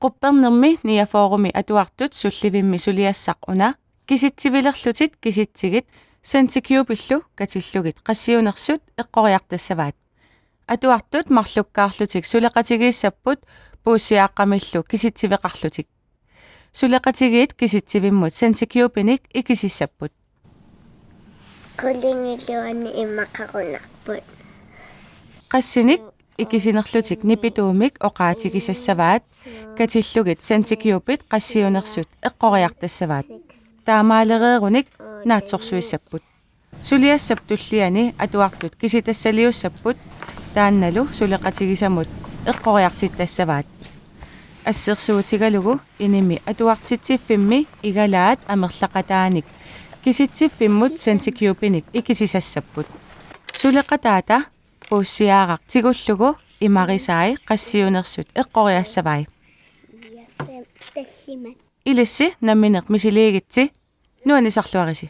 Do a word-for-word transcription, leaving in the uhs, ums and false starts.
Quppernermi Niaforumi atuartut sullivimmi suliassaq una kisitsivilerlutit kisitsigit Senticubillu katillugit qassiunersut eqqoriartassavaat. Atuartut marlukkaarlutik suleqatigiissapput puussiaaqqamillu kisitsiveqarlutik. Suleqatigiit kisitsivimmut Senticubinik ikisissapput. Qulingiluani immaqarunarput. Qassinik ikisinerlutik nipituumik oqaatigisassavaat katillugit Senticubit qassiunersut eqqoriartassavaat. Taamaalereerunik naatsorsuissapput. Suliassap tulliani atuartut kisitassaliussapput taannalu suleqatigisamut eqqoriartittassavaat. Assersuutigalugu inimi atuartitsiffimmi igalaat amerlaqataanik kisitsiffimmut Senticubinik ikisisassapput. Suleqataata puussiaaraq tigullugu imarisai qassiunersut eqqoriassavai. Ilissi nammineq misiliigitsi, nuannisarluarisi.